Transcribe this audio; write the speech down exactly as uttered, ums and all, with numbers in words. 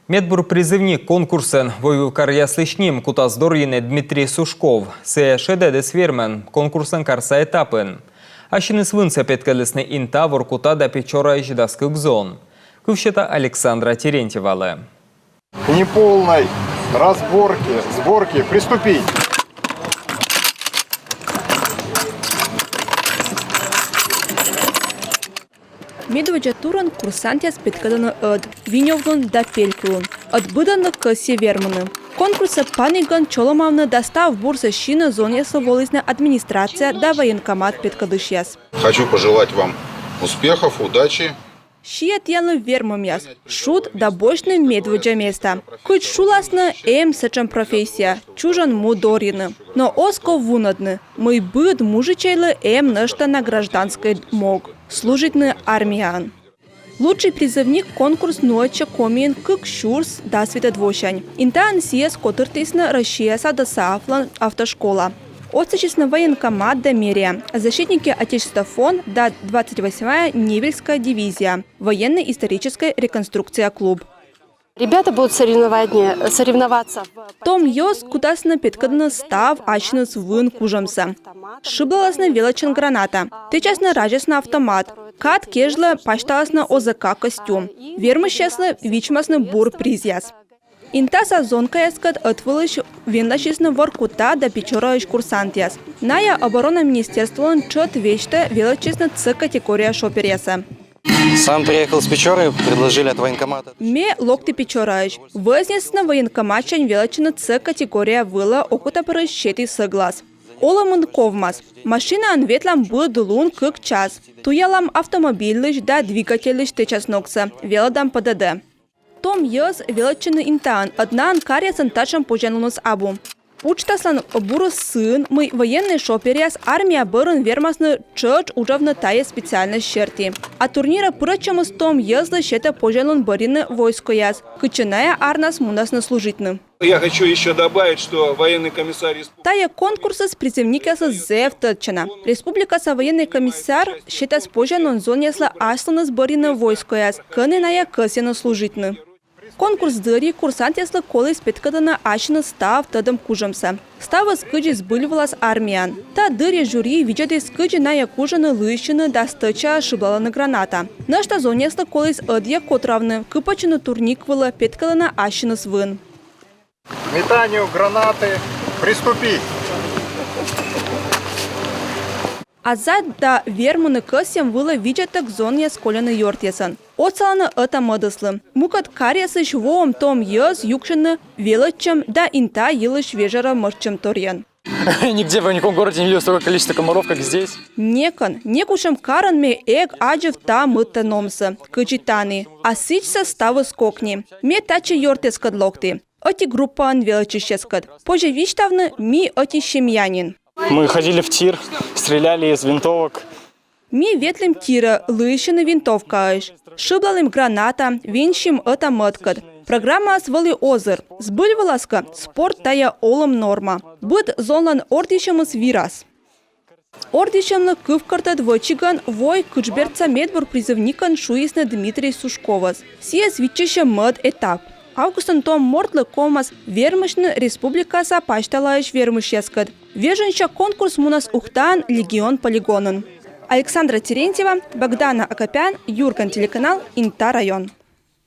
Медбур призывник конкурсын войвыв каръяслысь ним кутас дорйыны Дмитрий Сушков. Сійӧ шедӧдіс вермӧн конкурслӧн карса этапын. Ассьыныс вынсӧ петкӧдлісны Инта, Воркута да Печораысь дас кык зон. Кыв сета Александра Терентьевалы. К неполной разборке, сборке приступить. Медводдза турын курсантъяс петкӧдӧны ӧд, винёвлун да пелькулун. Ӧд быдӧнлы кӧсйӧ вермыны. Конкурсӧ паныгӧн чолӧмавны да став бурсӧ сины зонъяслы волісны администрация да военкомат петкӧдысьяс. Хочу пожелать вам успехов, удачи. Сиа тіянлы вермӧмъяс, шуд да босьтны медводдза места. Кыдз шуласны, эм сэтшӧм профессия, чужӧм му дорйыны. Но оз ков вунӧдны, мый быд мужичӧйлы эм нӧшта на гражданскӧй мог — служитны армияын. Лучший призывник конкурс нуӧдчӧ Комиын кык сюрс дас витӧд восянь. Интаын сійӧс котыртісны Россияса ДОСААФ-лӧн автошкола. Отсасисны военкомат да мэрия, «Защитники Отечества» фонд да двадцать восьмая Невельская дивизия, военно-историческая реконструкция клуб. Ребята будут соревнования, соревноваться в... Том йӧз кутасны петкӧдны став ассьыныс вын кужӧмсӧ. Шыблаласны велӧдчӧм граната, тэчасны-разясны автомат, кад кежлӧ пасьталасны ОЗК костюм. Вермысьяслы вичмасны бур призъяс. Интаса зонкаяскӧд ӧтвылысь венласисны Воркута да Печораысь курсантъяс. Найӧ оборона министерстволӧн тшӧт весьтӧ велӧдчисны Ц категория шоперъясӧ. Сам приехал с Печоры, предложили от военкомата. Ме локті Печораысь. Вӧзнисны военкоматсянь велӧдчыны Ц категория вылӧ, окотапырысь сеті сӧглас. Олӧмын ковмас. Машинаӧн ветлам быд лун кык час. Туялам автомобильлысь да двигательлысь тэчасногсӧ, велӧдам ПДД. Том йӧз велӧдчӧны Интаын, ӧд наӧн каръясын татшӧм позянлуныс абу. Уджтаслӧн бурыс сыын, мый военнӧй шоперъяс армия бӧрын вермасны тшӧтш уджавны тайӧ специальносьт серти. А турнирӧ пырӧдчӧмыс том йӧзлы сетӧ позянлун бӧрйыны войскояс, кытчӧ найӧ арнас мунасны служитны. Я хочу ещё добавить, что военный комиссар республики... Тайӧ конкурсыс призывникъяслы зэв тӧдчана. Республикаса военнӧй комиссар сетас позянлун зонъяслы аслыныс бӧрйыны войскояс, кӧні найӧ кӧсйӧны служитны. Конкурс дырйи курсантъяслы коліс петкӧдлыны ассьыныс став тӧдӧм кужӧмсӧ. Ставыс, кыдзи збыль вылас армияын. Та дырйи жюри видзӧдіс, кыдзи найӧ кужӧны лыйсьыны да стӧча шыблалӧны граната. Нӧшта зонъяслы коліс ӧдйӧ котравны, кыпӧдчыны турник вылӧ, петкӧдлыны ассьыныс вын. К метанию гранаты приступить. Аза да вермыны кӧсйӧм вылӧ видзӧдтӧг зонъяс кольӧны ёртъясӧн. Отсалӧны ӧта-мӧдыслы. Мукӧд каръясысь воӧм том йӧз юксьӧны велӧдчӧм да Инта йылысь вежӧра мӧрччӧмторйӧн. Нигде в никаком городе не видел столько количества комаров, как здесь. Некӧн, некутшӧм карын ме эг аддзыв та мытта номсӧ, кыдзи тані. А сідзсӧ ставыс кокни. Ме татчӧ ёртъяскӧд локті. Ӧти группаын велӧдчысьяскӧд. Позьӧ висьтавны, ми ӧти семья нин. Мы ходили в тир, стреляли из винтовок. Ми ветлім тирӧ лыйсьыны винтовкаысь, шыблалім граната, венсим ӧта-мӧдкӧд. Программаыс вӧлі озыр. Збыль вылас кӧ, спорт — тайӧ олӧм норма. Быд зонлӧн ордйысьӧмыс вирас. Ордйысьӧмлы кывкӧртӧд вӧчигӧн вой кытшбертса медбур призывникӧн шуисны Дмитрий Сушковӧс. Сійӧс виччысьӧ мӧд этап. Августын том мортлы ковмас вермасьны республикаса пасьталаысь вермысьяскӧд. Вежонся конкурс мунас Ухтаын «Легион» полигонын. Александра Терентьева, Богдана Акопян, «Юрган» телеканал, Инта район.